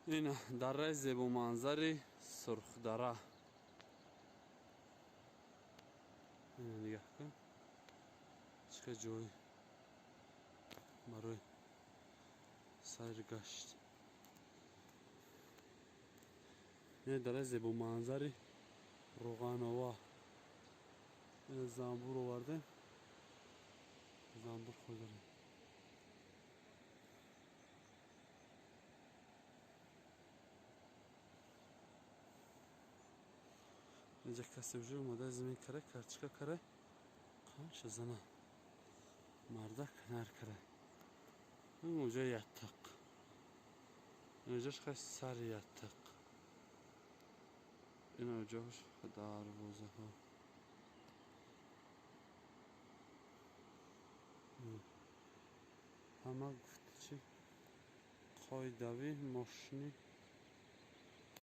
Ин дараи зебоманзари Сурхдара. Ина нигаҳ кун, чӣ қадр ҷой барои сайр гашт. Ина дараи зебоманзари Роғанова. Ина занбур овардем, занбур хӯрдарем. Инҷа касе уже омада зимин кара, карчика кара, қанша зана мардак нар кара. Инҷа яттақ. Инҷаш хай сари яттақ. Инҷош дарвозаҳо. Ҳама гуфти чи қоидави мошини.